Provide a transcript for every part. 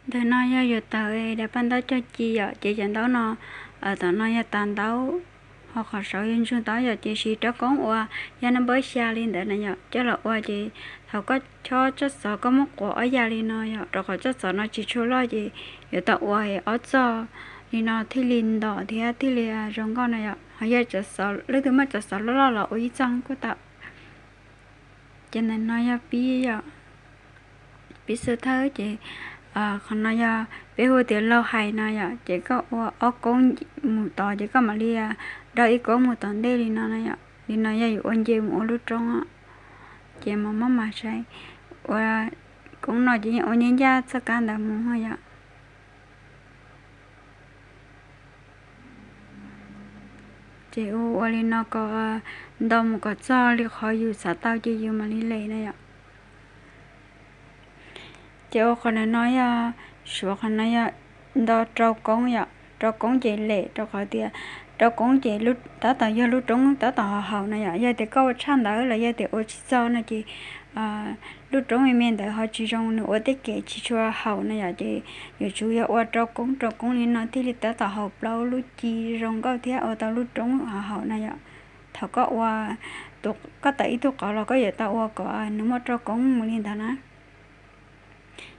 Ntawm no yog yuav tawm daim paj ntaub cog ci yom, ces cov ntaub no, tom no yog tas ntaub, ho qhov saud yog ntsug ntaub yom, ces siv rab koob uas yog naj npawb xya li ntawd na yom, coj los ua ces thaum koj chob tsob xov koj muab quav ob yam li no yom, rau qhov tsob xov no tsis tshua loj ces yuav tau ua ob txog li no thiaj li ntom thiab thiaj li zoo nkauj na yom. Ho yog tsob xov, leej twg muaj tsob xov loj loj los ua ib txog kuj tau. Ces ntawm no yog pib yom, pib xub thawj ces qhov no yog peb hu tias laug hais no yom, ces koj ua ob koob mus tod ces koj mam li do ib koob mus tom ntej li no na yom. Li no yog yuav ua nce mus ua lub roob, ces mam muab mas saib. Ua koob no ces yeej ua nyab ncaj txoj kab ntawd mus yom. Ces ua ua li no kom nto mus kom txog li qhov yus xav tau ces yus mam li lem na yom. Ces ua qhov ntawm no yog suav qhov no yog nto rau koob yom, rau koob ces lem rau qhov tias rau koob ces tab tom yog lub roob tab tom haus haus na yom. Yog tias koj ua tshaj ntawd los yog tias ua tsis txog no ces lub roob me me ntawd ho tsis zoo, nws ua tej kev tsis tshua haum na yom. Ces yuav tsum yog ua rau koob rau koob li no thiaj li tab tom haus plaub lub ci zoo nkauj thiab ua tau lub roob haum haum na yom. Thaum koj ua, koj tawm ib tug qauv los koj yuav tau ua kom nws muaj rau koob mus li ntawd na.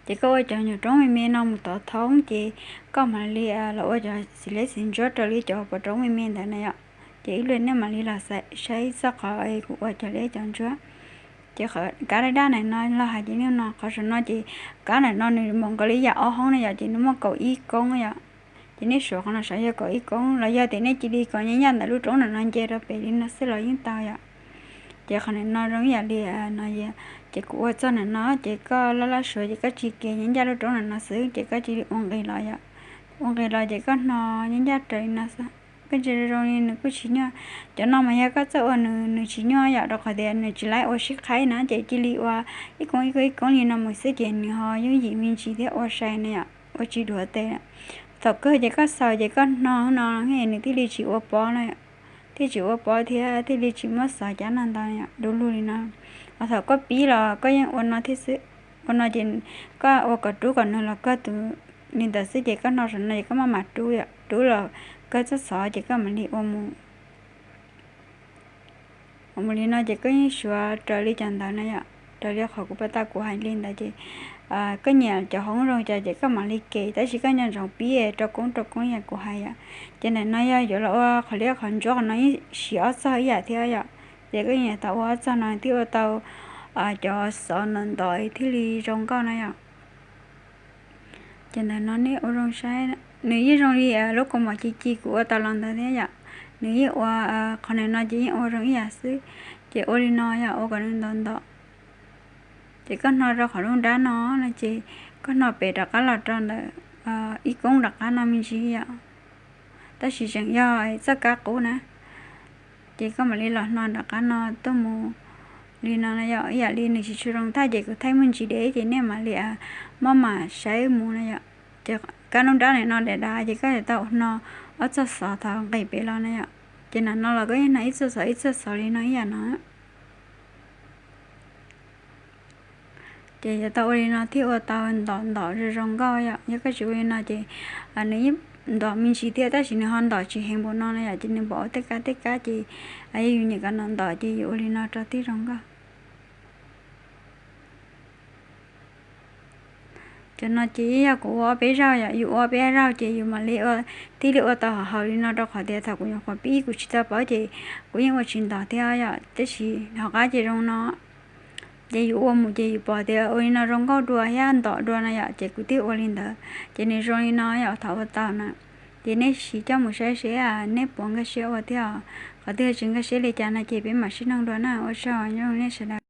Ces koj ua cov nyuam roob me me no mus tod thoob ces koj mam li los ua cov xim liab xim ntsuab raws li cov pov roob me me ntawd na yom. Ces ib pliag nej mam li los saib txog qhov kuv ua cov liab cov ntsuab. Ces kab daj daj ntawm no los hais ces nej no qhov saum no ces kab ntawm no nws npaum nkaus li yam ob hoob na yom, ces nws muaj kaum ib koob yom. Ces nej suav qhov no sav yog kaum ib koob los yog tias nej cia li kom nyab ncaj ntawm lub roob ntawm no nce rau pem li no xwb los yeej tau yom. Ces qhov ntawm no zoo ib yam li no, ces kuv ua txog ntawm no ces koj laj laj suav ces koj tsis ke nyab ncaj lub roob ntawm no xwb ces koj cia li ua nqis los yom. Ua nqis los ces koj hno nyab ncaj raws li no xwb, koj ntsia zoo li nws kuj tsis nyuaj. Cov no mas yog koj txawj ua nws nws tsis nyuaj yom, rau qhov tias nws tsis laib ua sib qhaib na, ces cia li ua ib koob ib koob ib koob li no mus xwb ces nws ho yooj yim me ntsis thiab ua sai na yom, ua tsis dhuav tes. Thaum kawg ces koj xaus ces koj hno no nws thiaj li tsis ua pob na, thiaj tsis ua pob thiab thiaj li tsis muab xov cab no ntau du lug li no. Ho thaum koj pib los koj yeej ua no thiab xwb, ua no ces koj ua kom rub kom nws los kawg tus li ntawd xwb ces koj hno saum no ces koj maj mam rub, rub los kawg txoj xov ces koj mam li ua mus. Ua mus li no ces koj yeej suav raws li cov ntawd na yom, raws li qhov kuv pab tau kuv hais li ntawd ces koj nyiam cov hoob zoo cas ces koj mam li ke, tab sis koj nco ntsoov pib rau koob rau koob yam kuv hais yom. Ces ntawm no yog yuav los ua qhov liab qhov ntsuab, qhov no yeej siv ob txog ib yam thiab yom. Ces koj nyiam tau ua ob txog no thiaj ua tau cov xov ntawm ntawd thiaj li zoo nkauj na yom. Ces ntawm no nej ua zoo saib, nws yeej zoo li lub kaus mom ci ci kuv ua tau los ntawd thiab yom. Nws yeej ua, qhov ntawm no ces yeej ua zoo ib yam xwb. Ces ua li no yog ua kom nws ntau ntau. Ces koj hno rau qhov lub nrab no no ces koj hno pem rov qab los rau ntawm ib koob rov qab no me ntsis yom. Tab sis tseem yog txoj kab qub na. Ces koj mam li los hno rov qab no tuaj mus li no no yom, ib yam li nws tsis tshua zoo thaj ces kuv thaij muaj ntsis dev ces nej mam li maj mam saib mus no yom. Ces kab lub nrab ntawm no dav dav ces koj yuav tau hno ob txoj xov thaum nqis pem los na yom. Ces ntawm no los koj yeej hno ib txoj xov ib txoj xov li no ib yam no. Ces yuav tau ua li no thiaj ua tau ntom ntom zoo zoo nkauj yom. Yog koj tsis ua li no ces nws yeej ntom me ntsis thiab tab sis nws ho ntom tsis heev npaum no na yom, ces nws pom ua tej kab tej kab ces yog yus nyiam kom ntom ntom ces yus ua li no rau thiaj zoo nkauj. Cov no ces yog kuv ua ob peb zaug yom, yus ua ob peb zaug ces yus mam li ua, thiaj li ua tau haum haum li no rau qhov tias thaum kuv nyuam qhuav pib kuv tsis tau paub ces kuv yeej ua tsis ntom thiab yom, tab sis hauv qab ces zoo no. Ces yus ua mus ces yus pom tias ua li no zoo nkauj dua thiab ntom dua no yom, ces kuv thiaj ua li ntawd. Ces nws zoo li no yom, thaum ua tau na. Ces nej sim coj mus saib seb nej puas nkag siab ua thiab os. Qhov twg tsis nkag siab li cas no ces peb mam sib nug dua na. Ua tsaug ntau nej sawv daws.